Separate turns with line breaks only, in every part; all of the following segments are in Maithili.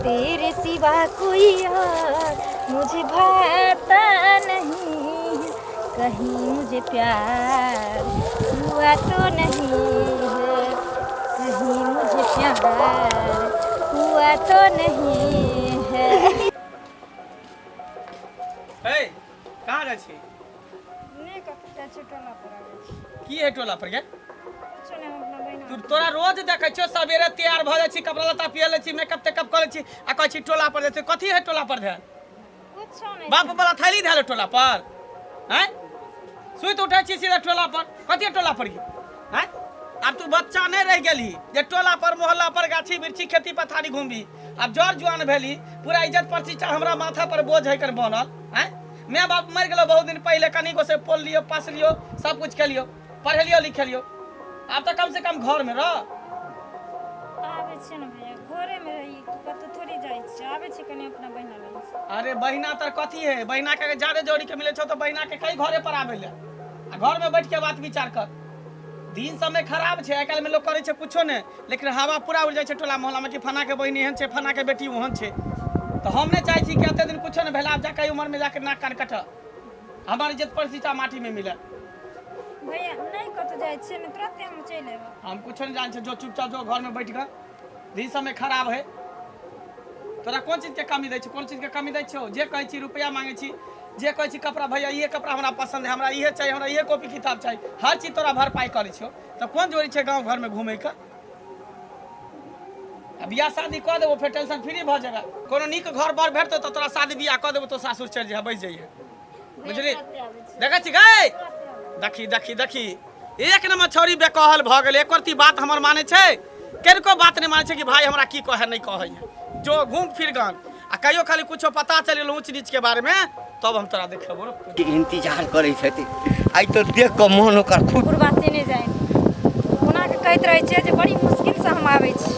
तेरे सिवा कोई और मुझे भाता नहीं है, कहीं मुझे प्यार हुआ तो नहीं है, कहीं मुझे प्यार हुआ तो नहीं है।
हे, कहाँ जाइ छी?
नहि, कतऽ जाइ छी, टोला पर आबै छी।
की है टोला पर गे?
कुछो नहि, हम अपना बहिना।
तू तोरा रोज देखै छियो, सवेरे तैयार भऽ जाइ छी, कपड़ा लत्ता पियर लै छी, मेकअप तेकअप करै छी आ कहै छी टोला पर जाइ छी। कथी है टोला पर धयल?
कुछो नहि।
बाप वाला थैली धयल है टोला पर? हैं, सुति उठै छी सीधा टोला पर। कथी है टोला पर गे? हैं, आब तू बच्चा नहि रहि गेलही जे टोला पर, मोहल्ला पर, गाछी बिरछी, खेती पथारी घुमबी। आब जर जुआन भेली, पूरा इज्जत प्रतिष्ठा हमरा माथा पर बोझ है कर बनल। हैं, माय बाप मरि गेलो बहुत दिन पहिले, कनिको से पोल लियो, पास लियो, सब कुछ केलियो, पढ़ेलियो लिखेलियो। आब तऽ कम से कम घर में रह।
आबै छियै ने भैया, घरेमे रही, कतहु थोड़ी जाइ छियै। आबै छी कनि अपना बहिना लग।
अरे बहिना तर कथी है? बहिना के ज्यादा जोड़ी के मिले छौ तो बहिना के कई घरे पर आबै ले आ घर में बैठ के बात विचार कर। दिन समय खराब छै, आइ काल्हि में लोग करै छै कुछो नहि, लेकिन हवा पूरा उड़ि जाइ छै टोला मोहल्ला में कि फना के बहिन एहन छै, फना के बेटी ओहन छै। तऽ हम नहि चाहै छी कि एते दिन कुछो नहि भेल, आब जाके एहि उम्र में जाके नाक कान कट, हमर इज्जत प्रतिष्ठा माटी में मिले।
भैया, नहि कतहु जाइ छियै ने, तुरन्ते हम चलि अयबै।
हम कुछो नहीं जान छै, जो चुपचाप जो घर में बैठ कर। दिन समय खराब है। तोरा कोन चीज के कमी दै छै? कोन चीज के कमी दै छौ? जे कहै छी रुपया मांगे छी, जे कहै छी कपड़ा, भैया इहे कपड़ा हमरा पसंद है, हमरा इहे चाहिए, हमरा इहे कॉपी किताब चाहिए, हर चीज तोरा भरपाई करै छियौ, तऽ कोन जरूरी छै गाँव घर में घूमै के? आ बियाह शादी कऽ देबो, फेर टेंशन फ्री भऽ जेबै। कोनो नीक घर बर भेटतौ तऽ तोरा शादी बियाह कऽ देबो, तो सासुर चलि जइहे, बैस जइहे। बुझली? देखै छी गै, देखी देखी देखी, एक नंबर छौरी बेकहल भऽ गेल। एको रत्ती बात हमर मानै छै? कनिको बात नहि मानै छै कि भाई हमरा की कहै नहि कहै। जो घूम फिर गन आ कहियो खाली कुछो पता चलि गेल ऊँच नीच के बारे में, तब हम तोरा देखेबो।
के इंतजार करै छथिन, आइ तऽ देख कऽ मोन ओकर खुश।
बुढ़बा से नहि जाइ, ओना के कहैत रहै छियै जे बड़ी मुश्किलसँ हम आबै छी,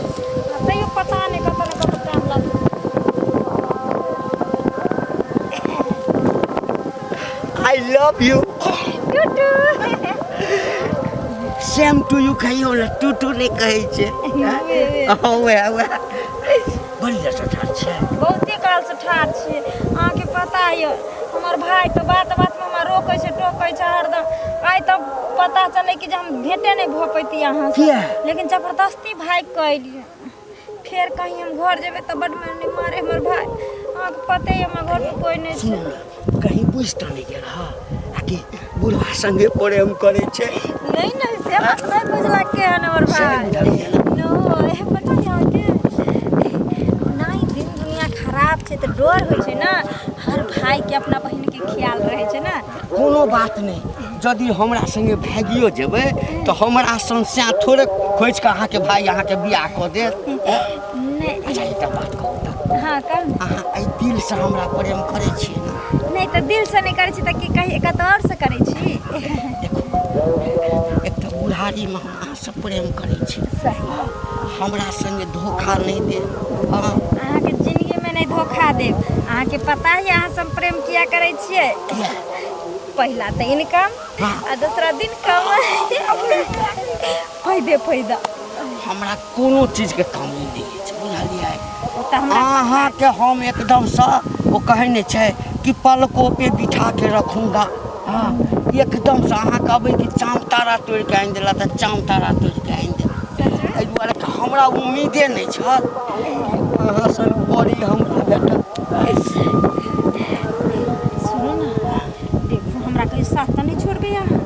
आ तैयो पता नहि कतऽ ने कतऽ टाइम लागै।
I love you.
Tutu.
Same to you. कहियो ने, टू टू नहि कहै छै। हँ, वएह वएह। बड़ी देरसँ ठाढ़ छै।
बहुते कालसँ ठाढ़ छियै। अहाँके पता यऽ, हमर भाय तऽ बात बातमे हमरा रोकै छै, टोकै छै हरदम। आइ तऽ पता चलै कि जे हम भेटे नहि भऽ पैती अहाँसँ।
किया?
लेकिन जबरदस्ती भागि कऽ एलियै। फेर कहीं हम घर जेबै तऽ बड्ड मारने मारे हमर भाय। अहाँके पते यऽ, हमर घरमे कोइ नहि
सुनू
छै।
ने, कहीं बुझि तऽ नहि गेल हँ आ कि बुढ़वा संगे प्रेम करै छै?
नहि नहि, से बात नहि बुझलक हन हमर
से
भाय।
नहि बुझलियै ने?
नो, पता यऽ अहाँके नहि, दिन दुनिया खराब छै तऽ डर होइ छै ने। हर भाईके अपना बहिनके ख्याल रहै छै ने।
कोनो बात नहि, यदि हमरा संगे भागियो जेबै तऽ हमरा सन सैह थोड़े खोजि कऽ अहाँके भाय अहाँके बियाह कऽ देत।
नहि।
अच्छा, एकटा बात कहू तऽ?
हँ, कहू ने।
अहाँ एहि दिलसँ हमरा प्रेम करै छियै ने?
नहि तऽ दिलसँ नहि करै छी तऽ की कही कतौ आओरसँ करै छी?
देखू, एक तऽ बुढ़ारीमे हम अहाँसँ प्रेम करै छी।
सही।
हमरा संगे धोखा नहि देब, हँ?
अहाँके जिंदगीमे नहि धोखा देब। अहाँके पता ही अहाँ सब प्रेम किया करै छियै?
किया?
पहिला तऽ इनकम आ दूसरा दिन कम, फायदे फायदा।
हमरा कोनो चीजके कमी नहि अछि, बुझलियै?
ओ तऽ हमरा
अहाँके हम एकदमसँ, ओ कहै नहि छै कि पलको पे बिठा के रखूंगा। हँ, एकदमसँ अहाँ कहबै कि चाम तारा तोड़ि कऽ आनि देला तऽ चाम तारा तोड़ि कऽ आनि देब। एहि दुआरे कि हमरा उम्मीदे नहि छल अहाँ सन परी हमरा भेटत।
सुनू ने, देखू, हमरा कहियो साथ तऽ नहि छोड़बै अहाँ?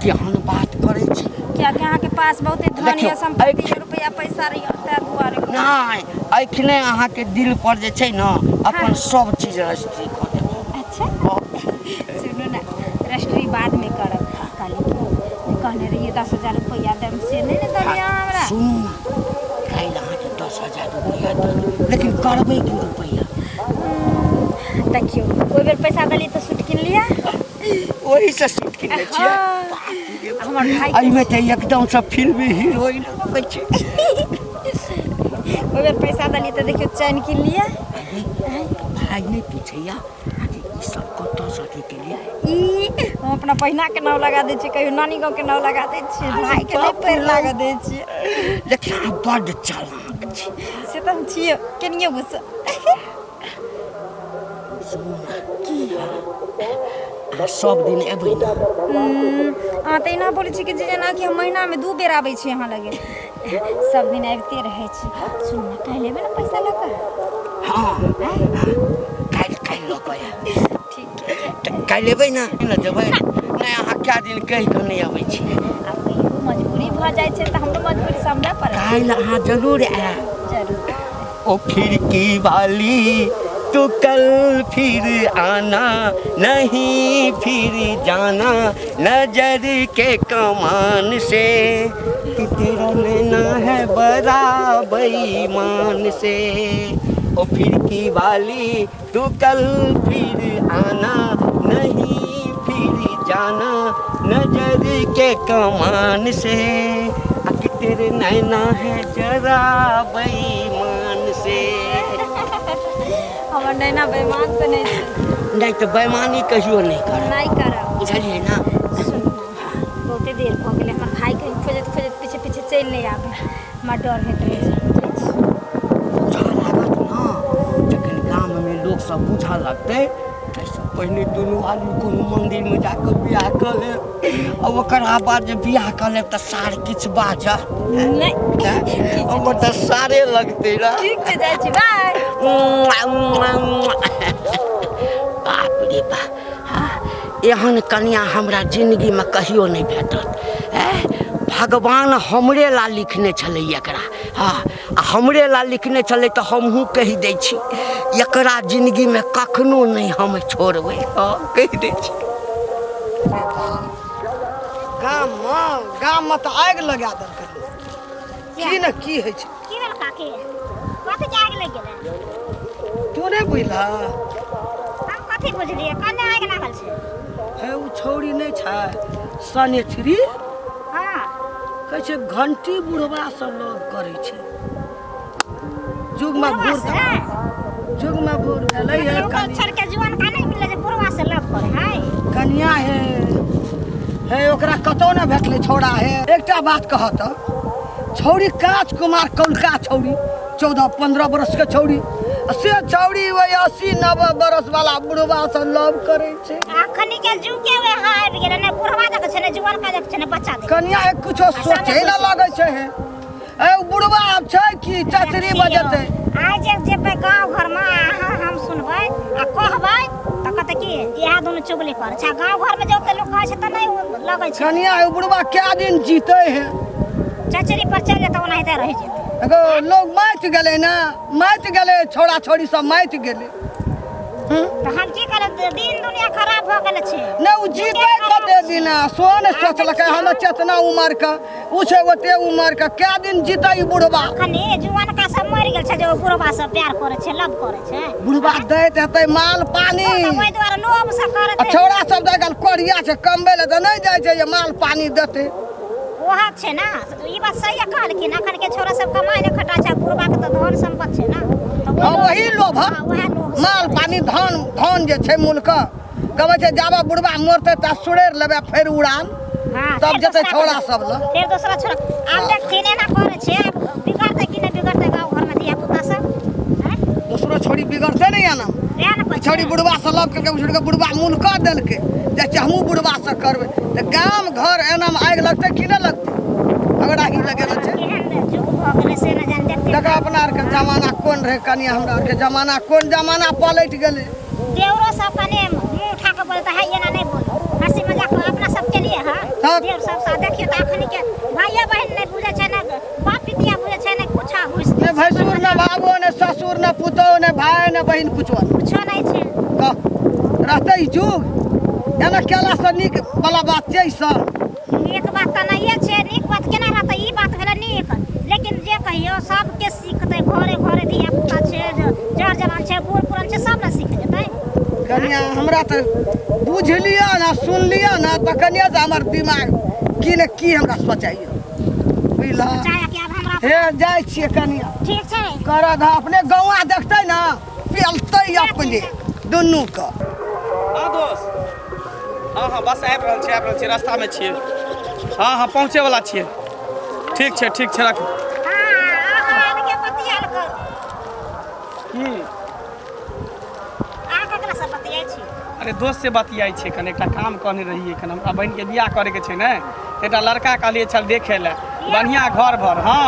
केहन बात करै छी?
कियाकि अहाँके पास बहुते धन
देखियौ,
यऽ, सम्पत्ति यऽ, रुपैआ पैसा यऽ, ताहि दुआरे।
नहि, एखने अहाँके दिल पर जे छै ने अपन सब चीज रजिस्ट्री कऽ देब।
अच्छा, सुनू ने, रजिस्ट्री बादमे करब। कहली कि कहने रहियै 10,000 रुपैआ देब, से नहि ने देलियै अहाँ हमरा।
सुनू ने, काल्हि अहाँके 10,000 रुपैआ देब, लेकिन करबै की रुपैआ?
देखियौ, ओहि बेर पैसा देलियै तऽ सूट किनलियै।
ओहिसँ सूट किनने छियै?
हँ, हमर भाई।
एहिमे तऽ एकदमसँ फिल्मी हीरोइन लगै छै।
ओहि बेर पैसा देलियै तऽ देखियौ, चैन किनलियै।
भाय नहि पूछैया कि ई सब कतऽसँ अथी केलियै?
ई हम अपना बहिना के नाम लगा दै छियै, कहियो नानी गाँव के नाम लगा दै छियै, भाई के नहि पैर लागऽ दै छियै।
लेकिन अहाँ बड्ड चालाक छी।
से तऽ हम छियै केनियो गुस्सा।
सुनू ने, अहाँ सब दिन एबै ने?
अहाँ तऽ एना बोलै छी कि जे जेनाकि हम महीनामे 2 बेर आबै छी अहाँ लगे। सब दिन आबिते रहै छी। सुनू ने, काल्हि एबै ने पैसा लऽ कऽ?
हँ, काल्हि काल्हि लऽ कऽ आयब।
ठीक छै।
तऽ काल्हि एबै ने? ने जेबै नहि? अहाँ कए दिन कहि कऽ नहि अबै छी।
आब कहियो मजबूरी भऽ जाइ छै तऽ हमरो मजबूरी समझऽ पड़त।
काल्हि अहाँ जरूर आयब।
जरूर।
ओ खिड़की वाली तू कल फिर आना, नहीं फिर जाना नजर के कमान से, कि तेरा नैना है बड़ा बेईमान से। ओ खिड़की वाली तू कल फिर आना, नहीं फिर जाना नजर के कमान से, आ कि तेरे नैना है जरा बेईमान से।
हमर नैना बेईमान से नहि छै।
नहि तऽ बेईमानी कहियो नहि करब।
नहि करब।
बुझलियै ने?
सुनू ने, बहुते देर भऽ गेलै, हमर भाय कहीं खोजैत खोजैत पीछे पीछे चलि नहि आबै, हमरा डर होइत रहै छै। जाइ छी।
बुझऽ लागत ने, जखन गाममे लोकसभ बुझऽ लगतै, ताहिसँ पहिने दुनू आदमी कोनो मन्दिरमे जाकऽ बियाह कऽ लेब, आ ओकरा बाद जे बियाह कऽ लेब तऽ सार किछु बाजत
नहि।
हमर तऽ सारे लगतै ने।
ठीक छै, जाइ छी, बाय।
बाप रे बाप, हाँ, एहन कनिया हमरा जिन्दगीमे कहियो नहि भेटत। ऐं, भगवान हमरे ला लिखने छलै एकरा। हँ, आ हमरे ला लिखने छलै तऽ हमहूँ कहि दै छी, एकरा जिन्दगीमे कखनो नहि हम छोड़बै। हँ, कहि दै छी।
गाममे गाममे तऽ आगि लगा देलकै लोक। की ने की होइ छै।
की भेल काकी? कथी के आगि लागि गेलै?
तू नहि बुझलह?
हम कथी बुझलियै? कने आगि लागल छै?
हे, ओ छौड़ी नहि छै सनेथरी?
हँ।
कहै छै घंटी बुढ़वा से लव करै छै। युगमे
बुढ़वा
बूढ़
से?
युगमे बूढ़ भेलै हे।
ओकर छोड़ के जुआन का नहि मिललै जे बुढ़वा से लव करे है?
कनिया हे, हे, ओकरा कतौ ने भेटलै छौड़ा। हे, एकटा बात कह तऽ, छौड़ी काँच कुमार कौलका छौड़ी, 14-15 बरस के छौड़ी, आ से छौड़ी ओहि 80-90 बरस वाला बुढ़वा से लव करै छै।
अखनी के जुग के वएह आबि गेलै ने, बुढ़वा जक छै ने जुआन का जक छै ने बच्चा देख।
कनिया एक कुछो सोचे ने लगै छै। हे, ए, ओ बुढ़वा आब छै कि चचरी बजेतै।
आइ जे जेबै गाँव घरमे, अहाँ हम सुनबै आ कहबै तऽ कहतै कि इएह दुनू चुगली करै छै। आ गाँव घरमे जे ओते लोक कहै छै तऽ नहि लगै छै।
कनिया, ओ बुढ़वा कए दिन जीतै है?
चचरी पर चलि जेतै, ओनाहिते रहि जेतै।
एगो लोग माटि गेलै ने, माटि गेलै, छौड़ा छौड़ी सब माटि गेलै।
तऽ हम की करब? दिन दुनिया खराब भऽ गेल छै।
नहि, ओ जीतै कते दिन सेहो नहि सोचलकै। हम चेतना उमर के, ओ छै ओते उमर के, कए दिन जीतै ई बुढ़वा?
अखनी जुआनका सब मरि गेल छै जे ओ बुढ़वा सब प्यार करै छै, लव करै छै।
बुढ़वा दैत हेतै माल पानी।
तऽ ओहि दुआरे लोभ से करैत।
आ छौड़ा सब तऽ आइकाल्हि कोरिया छै, कमबै लए तऽ नहि जाइ छै जे माल पानी देतै।
ओह छै ने, ई बात सही कहलखिन। अखन के छोरा सब कमाइ नहि खटा छै, बुढ़वा के तऽ धन सम्पत्ति छै ने, तऽ
हँ, वही लोभ।
हँ, वएह लोभ से।
माल पानी धन धन जे छै मूलके गबै छै, जाबे बुढ़वा मरतै ता सुड़ैर लेबै, फेर उड़ान।
हँ,
तब
फेर
जेतै
दोसरा
छौड़ा सब लग।
फेर दोसरा छोरा। आब देखथिन, एना करै छै, आब बिगड़तै कि नहि बिगड़तै गाँव घरमे धिया पुता सब? आँय?
दोसरो छौड़ी बिगड़तै ने एना।
वएह ने कहै
छौड़ी
छी।
बुढ़वा से लव करके छोड़ि कऽ बुढ़वा मूल कऽ देलकै, जाइ छियै हमहूँ बुढ़वा से करबै, तऽ गाम घर एनामे आगि लगतै कि नहि लगतै? अगर आगि लगेने छै।
केहन युग भऽ गेलै से नहि जान देखथिन।
देखा, अपना आरके जमाना कोन रहै कनिया, हमरा आरके जमाना कोन, जमाना पलटि गेलै।
देवरो सब कने मुँह उठा कऽ बोलतै है, एना नहि बोलू, हँसी मजाक अपना सब केलिए हँ।
तब?
देव सब साथ देखियौ तऽ अखनी के भाइये बहिन नहि बुझै छै, ने बाप पितिया बुझै छै, ने कुछ घुसि
नहि भैंसुर, ने बाबो, ने ससुर, ने पुतोह, ने भाय, ने बहिन, कुछो नहि।
कुछो नहि छै।
कह, रहतै ई युग एना केलासँ नीक वाला बात छै ई सब?
नीक बात तऽ नहिए छै, नीक बात केना रहतै? ई बात भेलै नीक, लेकिन जे कहियौ सबके सीखतै, घरे घरे धिया पुता छै, जर जवान छै, बूढ़ पुरान छै, सब ने सीख जेतै।
कनिया, हमरा तऽ बुझलियै ने, सुनलियै ने, तऽ कनिया से हमर दिमाग की ने की हमरा सोचैया, बुझलह?
चाहे कि आब हमरा
हे, जाइ छियै कनिया।
ठीक छै।
करऽ दह, अपने गौआ देखतै ने, पेलतै अपने दुनू के।
हाँ दोस्त, हाँ हाँ, बस आबि रहल छियै, आबि रहल छियै, रास्तामे छियै। हाँ हाँ, पहुँचे वाला छियै। ठीक छै, ठीक छै, राखू।
हाँ, अहाँ आबिके बतिया
अरे दोस्त से बतियाइ छै कने एकटा काम कहने रहियै कने हमरा बहिनके बियाह करैके छै ने तऽ एकटा लड़का कहलियै चल देखै लए बढ़िआँ घर भर हँ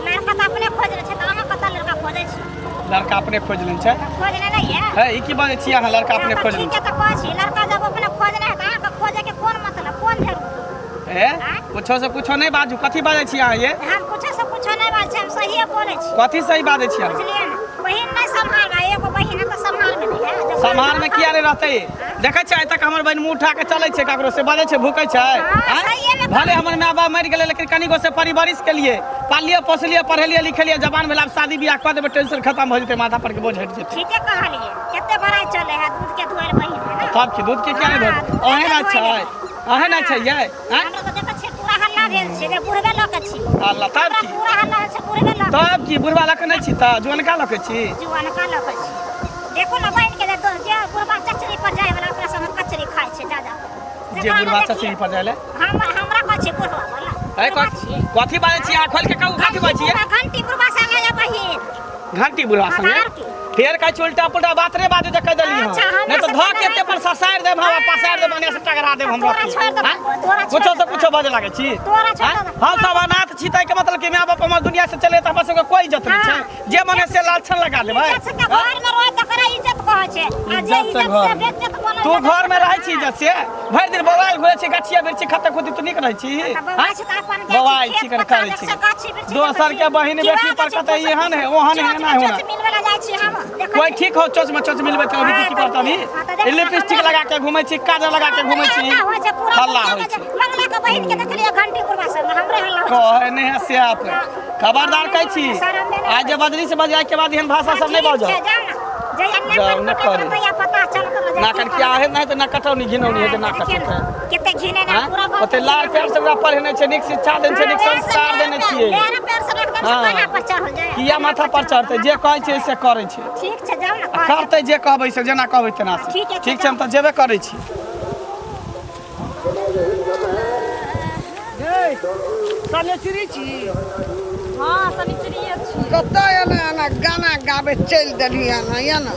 लड़का तऽ अपने खोजने छै तऽ अहाँ कतऽ लड़का खोजै छी
लड़का अपने खोजि लेने छै
खोजने नहि यऽ
है ई की बाजै छी अहाँ लड़का अपने
तऽ
खोजि लेने
ठीके तऽ कहै छी लड़का जब अपने खोजने है तऽ अहाँके खोजैके कोन मतलब कोन जरूरत
छै ए कुछो से कुछो नहि बाजू कथी बाजै छी अहाँ ये
हम कुछो से कुछो नहि बाजै छी हम सहिए बोलै छी
कथी सही बाजै छी अहाँ
बुझलियै ने बहिन नहि सम्हारबै एगो बहिन है तऽ सम्हारमे नहि है जब
सम्हार में किया नहि रहतै देखै छै आइ तक हमर बहिन मुँह उठा के चलै छै ककरो से बाजै छै भूकै छै
हाँ,
आँय?
सहिए में
भले हमर माय बाप मरि गेलै लेकिन कनिगो से परिवरिश के लिए पालिए पोसलिए पढ़ेलिए लिखेलिए जवान भेला आब शादी बियाह कऽ देबै टेंशन खत्म भऽ जेतै माथा पर के बोझ हटि जेतै
ठीके कहलियै कते बड़ाइ चले है दूध के धोएल बहिन है ना
तब की दूध के किया नहि
हाँ,
धोत
दूध के
अहें ना
धोएल
छै
है।
अहें ना छै यै आँय?
हमरा तऽ देखै छियै पूरा हल्ला भेल छै जे बुढ़बे लऽ के छी
अल्लाह तब
हमरा
की
पूरा हल्ला भेल छै बुढ़बे लऽ के
तब की बुढ़वा लऽ के नहि छी तऽ जुअनका लऽ के छी
जुअनका लऽ के छी देखू ने बहिन के जे जे बुढ़बा चचरी पर जाय वाला ओकरा संग कचरी खाइ छै जा जा के।
जे
से
बुढ़वा
कहने
चचरी पर जाय ले
हम हमरा कहै छै बुढ़वा वाला
ए कथी बाजै छी अहाँ खोलि के कहू कथी बाजै छियै
घंटी बुढ़वा संगे जे बहिन
घंटी बुढ़वा संगे
आर की?
फेर कहै छी उल्टा पुल्टा बात रे बाजू जे कहि देली हँ
अच्छा, हमरा
नहि तऽ
सबके
धऽ के
नहि
एते पर ससारि देब हमरा पसारि देब एने से टकरा देब हमरा
तोरा छोड़ि देबौ, तोरा छोड़ि
कुछो से
देबौ।
कुछो बाजऽ लागै छी
तोरा छोड़ि
आँय?
देबौ।
हम सब अनाथ छी ताहिके मतलब कि माय बाप हमर दुनिया से चले तऽ हमरा सबके कोइ इज्जत नहि
हाँ।
छै जे मने से लालछन लगा लेबै
इज्जत से घर में रोज तकरा इज्जत कहै छै आ जे
इज्जत से
इज्जत से
घर
बेइज्जत बनल
तू घर में रहै छी इज्जत से भरि दिन बौआइल घुरै छी गछिया बिरछी खत्ते खुद्दी तू नीक रहै छी
तऽ बौआइ छी तऽ अपन जाइ छी,
बौआइ छी
खेत
कन
पथार
करै छी
देखै छी, गाछी बिरछी
दोसर
देखै
के
छी,
बहिन
कीड़ा
बेटी पर
देखै छी,
कतै एहन है ओहन है
चोच
एना
में
होना
चोच मिलबै लए जाइ छी हम देखै
कोई
छी।
ठीक हो चोच में चोच मिलबै तऽ अभी
हाँ,
की
तऽ
करत अभी
हाँ, तऽ देख,
लिपस्टिक
हमरा-
लगा के घूमै छी काजल लगा के घूमै छी
हल्ला होइ छै, पूरा
हल्ला
दुनिया
होइ
में
छै
जे मंगला के बहिन के देखलियै घंटी बुढ़वा संग हमरे हल्ला होइ छै।
कहै नहि है से आप खबरदार कहै छी आइ जे बजली से बजला के बाद एहन भाषा सब नहि
ठीक
बाजब
छै, जाउ ने। जहिया नहि
जाउ ने
कटत
करी।
तहिया पता चलत ने जे
ना
की
कन किया
करत।
है नहीं तऽ ना कटौनी घिनौनी है जे ना
हाँ, देखियौ
कटतै
ने, कते घिने ने
हाँ?
पूरा गाँव
ओते
के
लाड़
घिने
प्यार से ओकरा पढ़ेने छै नीक शिक्षा देने छै नीक
हाँ,
संस्कार देने छियै
पैर पैर से एकदम से
हाँ।
माथा पर चढ़ल जाय
किया माथा पर चढ़तै जे कहै छै से करै छै
ठीक छै जाउ ने
आ करतै जे कहबै से जेना कहबै तेना से
ठीक है,
ठीक छै हम तऽ जेबे करै छी
सनेचरी छी
हँ शनिचरिये छी
कतऽ एना एना गाना गाबै चलि देलही एना एना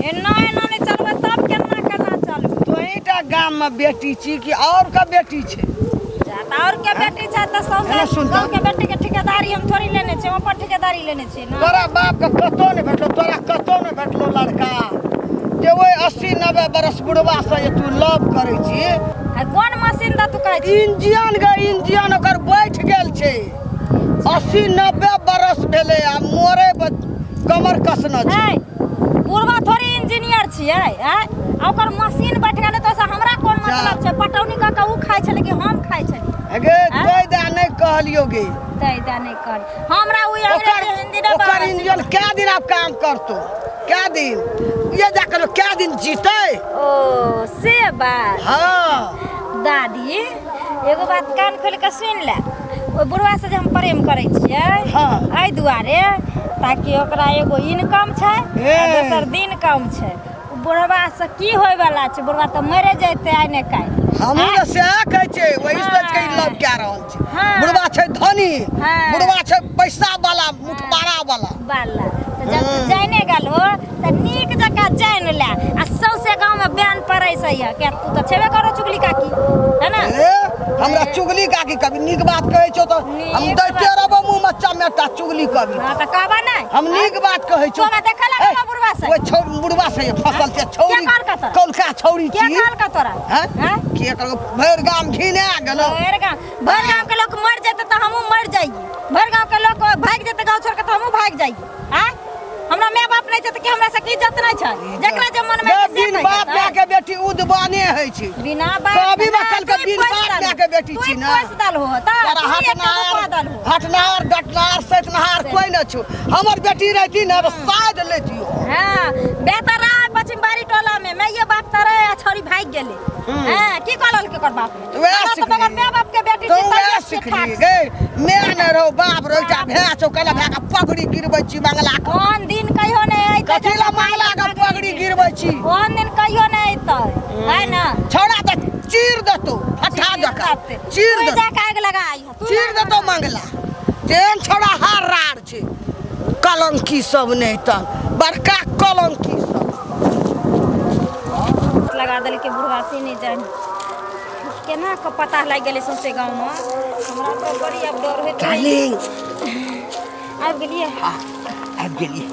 एना एना नहि चलबै तब केना केना चलबै
तोहीटा गाममे बेटी छी कि आओर के बेटी छै
जा तऽ आओर के बेटी छै तऽ सौंसे
एना सुन तऽ।
गाँव के बेटी के ठेकेदारी हम थोड़ी लेने छियै हम अपन ठेकेदारी लेने छियै ने
तोरा बापके कतौ नहि भेटलो तोरा कतौ नहि भेटलो लड़का जे ओहि 80-90 बरस बुढ़बासँ जे तू लव करै छी
आ कोन मशीन दऽ तू कहै छी
इंजिन गे इंजिन ओकर बैठ गेल छै 80-90 बरस भेलै आ मरे कमर कसना छै
है बुढ़वा थोड़ी इंजीनियर छियै आँय आ ओकर मशीन बैठ गेलै तऽ ओहिसँ हमरा कोन मतलब छै पटौनी कऽ कऽ ओ खाइ छलै कि हम खाइ छलियै
गे तै दए नहि कहलियौ गे
तै दए नहि कहली हमरा ओ
ओकर
अंग्रेजी हिंदी नहि
ओकर
बाजऽ
इंजन कै दिन आब काम करतो कै दिन ये जा कर कै दिन जीतै
ओ से बात
हाँ
दादी एगो बात कान खोलि कऽ सुनि ले ओहि बुढ़वा से जे हम प्रेम करै छियै
हाँ।
एहि दुआरे ताकि ओकरा एगो इनकम छै
ए।
आ दोसर दिन कम छै ओ बुढ़वा से की होय वाला छै बुढ़वा तऽ मरे जेतै आइ ने काल्हि
हमहूँ तऽ सएह कहै छियै वही सोचि के ई लव कए रहल छी
हाँ।
बुढ़वा छै धनी
हाँ।
बुढ़वा छै पैसा वाला मुठबारा वाला
बाला तऽ जब तू जाने गेल हो तऽ नीक जकाँ जानि ले आ सौंसे गाँवमे बयान पड़ै से यऽ किया तू तऽ छेबे करो चुगली काकी है ना
ए हमरा चुगली काकी कभी नीक बात कहै छौ तऽ हम
नीक
दैते
बात।
रहबो मुँह मे चमेटा चुगली कभी
हाँ तऽ कहबा नहि
हम नीक बात कहै छौ
तू हमरा देखऽ लागल बुढ़वा से
ओहि छौ बुढ़वा से फसल छै छौरी
के कहलका तोरा?
कौलका छौरी
के
छी
कहलका तोरा
हैं
हैं?
के कहलको भरि गाम घिना गेलौ
भरि गाँव भरि गाँव के लोग मर जेतै तऽ हमहूँ मर जाइए भरि गाँव के लोग भागि जेतै गाँव छोड़ के तऽ हमहूँ भागि जाइए आँय हमरा माय बाप नहि छै तऽ की हमरा से की इज्जत नहि छै जकरा जे मन मे
गे
हेतै से
बिन
कहि
बाप
देतै।
माय के बेटी उदबाने होइ छै
बिना बाप
कभी
ना,
बकल के
तू ही
बिन
पैस
बाप
दल
माय के बेटी
तू
छी
ही
ना।
पैस दल हो तऽ
तोरा
तू ही एकटा रुपा
हटनार
दल हो
हटनार डटनार सैतनार कोई न छौ हमर बेटी रहती ने तऽ साइड लेतियो
हाँ बेहतर रहा पश्चिम बाड़ी टोला में मैं ये बाप तरह आ छोरी भाग गेले हाँ की कहल के कर बाप
तऽ वएह
हमरा तऽ बगैर
सिखली।
माय बाप के बेटी
तो
छी
वएह
तैयो
सिखली
ठीक
गे माय नहि रहो बाप रहो एकटा भैं छौ कहला भैं के पगड़ी गिरबै छी मंगला के
ओहन दिन कहियो नहि अयतै
कथी ला मंगला के पगड़ी गिरबै छी
ओहन दिन कहियो नहि अयतै है ना
छौड़ा तऽ चीर देतौ फट्ठा जकाँ चीर
तू
देतौ
जाके आगि लगा आइह तू
चीर देतौ मंगला तेहन छौड़ा हार रार छै कलंकी सब नहि तन बड़का कलंकी सब
लगा देलकै बुढ़वा से नहि जानि केना कऽ पता लागि गेलै सौंसे गाँवमे। हमरा तऽ बड़ी आब डर होइत रहैए।
डार्लिंग,
आबि गेलियै?
हाँ, आबि गेलियै।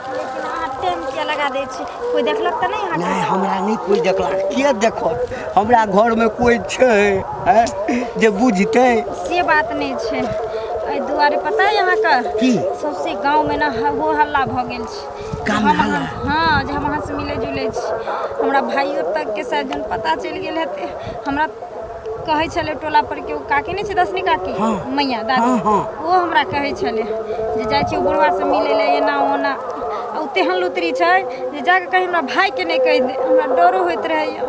लेकिन अहाँ टाइम किया लगा दै छी? कोइ देखलक तऽ नहि अहाँके?
नहि, हमरा नहि कोइ देखलक। किए देखत? हमरा घरमे कोइ छै आँय जे बुझतै?
से बात नहि छै, एहि दुआरे पता है अहाँके
की?
सौंसे गाँवमे ने हो हल्ला भऽ गेल छै।
गाँवमे
हम
हल्ला?
हँ, जे हम अहाँसँ मिलै जुलै छी। हमरा भाइयो तकके शायद जहन पता चलि गेल हेतै। हमरा कहै छलै टोला पर के ओ काकी नहि छै, दसनी काकी?
हँ।
मैया दादी।
हँ, हँ।
ओ हमरा कहै छलै जे जाइ छी ओ बुढ़वासँ मिलै लए एना ओना, आ ओ तेहन लुतरी छै जे जाकऽ कहीं हमरा भाइके नहि कहि दे। हमरा डरो होइत रहैए।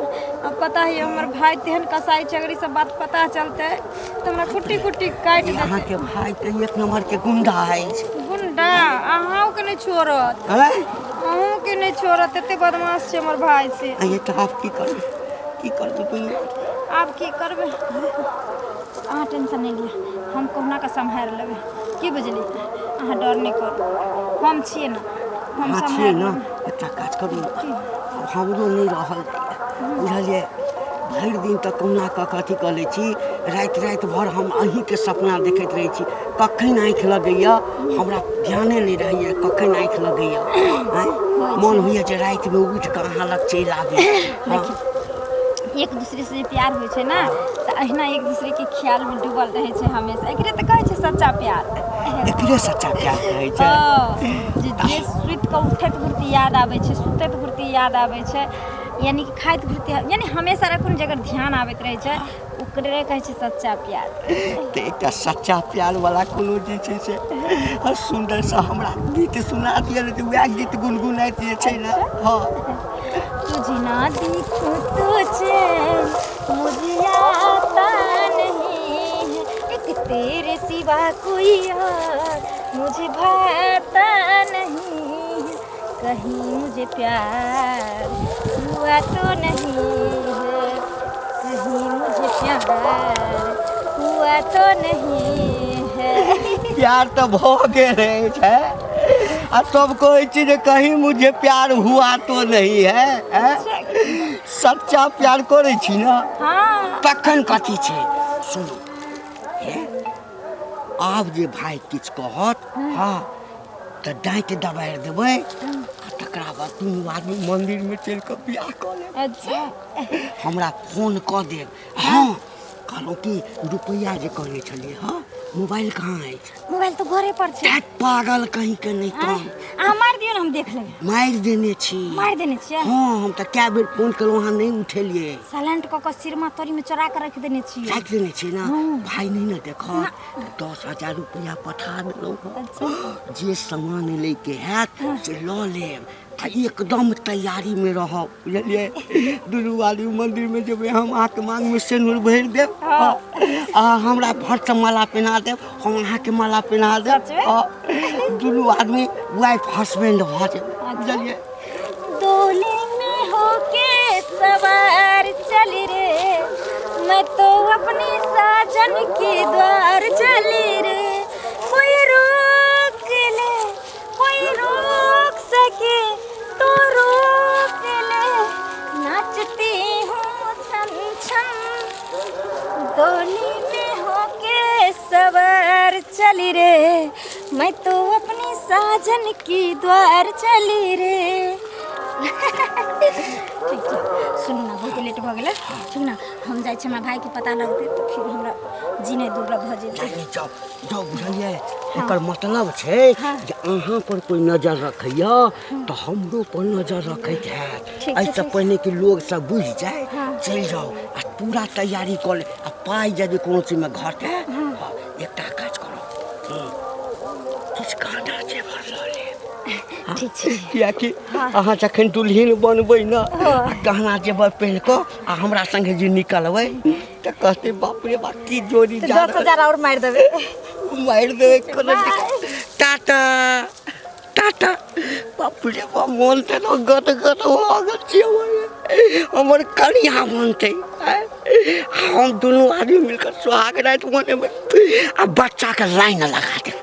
आ पता है हमर भाय तेहन कसाइ छै, अगर ई सब बात पता चलतै तऽ हमरा कुट्टी कुट्टी काटि देतै।
अहाँके भाय तऽ एक नम्बरके गुंडा अछि।
गुंडा अहूँके नहि छोड़त।
आँय?
अहूँके नहि छोड़त, एते बदमाश छै हमर भाय से।
आँय, तऽ आब की करबै? की करबै दुनू?
आब की करबै? अहाँ टेंशन नहि लिअ, हम कहुना कऽ सम्हारि लेबै। की बुझलियै? अहाँ डर नहि करू, हम छियै ने, हम
अहाँ छियै
सम्हारि
ने?
लेबै।
एकटा काज करू ने, आब हमरो नहि रहल जाइए, बुझलियै? भरि दिन तऽ कहुना कऽ कऽ अथी कऽ लै छी, राति राति भरि हम अहीँके सपना देखैत रहै छी। कखन आँखि लगैए हमरा ध्याने नहि रहैए, कखन आँखि लगैए। आँय, मोन होइए जे रातिमे उठि कऽ अहाँ लग चलि आबी। हँ।
एक दूसरे से जे प्यार होइ छै ने, तऽ अहिना एक दूसरे के ख्याल में डूबल रहै छै हमेशा। एकरे तऽ कहै छै सच्चा प्यार।
एकरे सच्चा प्यार कहै छै।
हँ, जे जे सुति कऽ उठैत घुरती याद आबै छै, सुतैत घुरती याद आबै छै, यानी कि खाइत घुरती, यानी हमेशा रखून जकर ध्यान आबैत रहै छै, ओकरे कहै छै सच्चा प्यार।
तऽ एकटा सच्चा प्यार वाला कोनो जे छै से आ सुन्दर सँ हमरा गीत सुना दिअ ने, तऽ वएह गीत गुनगुनाइत जे छै ने। हँ।
तुझे ना देखूं तो चैन मुझे आता नहीं है, एक तेरे सिवा कोई और मुझे भाता नहीं है, कहीं मुझे प्यार हुआ तो नहीं है, कहीं मुझे प्यार हुआ तो नहीं है।
प्यार तऽ भऽ गेल अछि है, आ सब कहै छी जे कहीं मुझे प्यार हुआ तो नहीं है, हैं? सच्चा प्यार करै छी ने?
हाँ।
तखन कथी छै, सुनू हे, आब जे भाय किछु कहत, हँ, तऽ डाँटि दबारि देबै, आ तकरा बाद दुनू आदमी मन्दिरमे चलि कऽ बियाह कऽ लेब।
अच्छा।
हमरा फोन कऽ देब। हँ, कहलहुँ कि रुपैआ जे कहने छलियै हँ, मोबाइल कहाँ अछि?
मोबाइल तऽ घरे पर छै।
हैट, पागल कहीं के नहि।
आँय,
तहन
अहाँ मारि दियौ ने, हम देख लेबै।
मारि देने छी।
मारि देने छियै?
हँ, हम तऽ कए बेर फोन केलहुँ, अहाँ नहि उठेलियै।
साइलेंट कऽ कऽ सिरमा तोरीमे चोरा कऽ राखि देने छियै।
राखि देने छियै ने? भाय नहि ने देखत। 10,000 रुपैआ पठा देलहुँ हँ। जे सामान लैके हैत से लऽ लेब, आ एकदम तैयारीमे रहब, बुझलियै? दुनू आदमी मन्दिरमे जेबै, हम अहाँके माँगमे सिन्दूर भरि देब, अहाँ हमरा भरसँ माला पहिना देब, हम अहाँके माला पहिना देब।
सचमे?
हँ, दुनू आदमी वाइफ हस्बैंड भऽ जेबै, बुझलियै?
डोली में होके सवार चली रे, मैं तो अपने साजन के द्वार चली रे, कोई रोक ले, कोई रोक सके तो रोक ले, नाचती हूँ छम छम, डोली में होके सवार चली रे, मैं तो अपने साजन की द्वार चली रे। ठीक छै, सुनू ने, बहुत लेट भऽ गेलै। ठीक ने, हम जाइ छी, हमरा भाइके पता लगतै तऽ फिर हमरा जीनाइ दुर्लभ भऽ जेतै।
नहि, जाउ जाउ, बुझलियै? एकर मतलब छै जे अहाँ पर कोइ नजर रखैया तऽ हमरो पर नजर रखैत हैत।
ठीक छै,
एहिसँ
ठीक।
पहिने कि लोग सब बुझि जाय, चलि जाउ आ पूरा तैयारी कऽ ले, आ पाइ यदि कोनो चीजमे घटे, हँ, एकटा काज करू, किछु गहना जेवर लऽ लेब।
ठीक छै।
कियाकि अहाँ जखन दुल्हिन बनबै ने, आ गहना जेवर पहिन कऽ आ हमरा संगे जे निकलबै, तऽ कहतै बाप रे बाप, की जोड़ी
तऽ
जा
10 हजार आओर मारि देबै।
मारि देबै, कोनो दिक्कत। टाटा टाटा। बाप रे बाप, मोन तऽ एना गद गद भऽ गेल छै हमर। हमर कनिया बनतै आँय? हम दुनू आदमी मिलकर सुहाग राति मनेबै आ बच्चाके लाइन लगा देबै।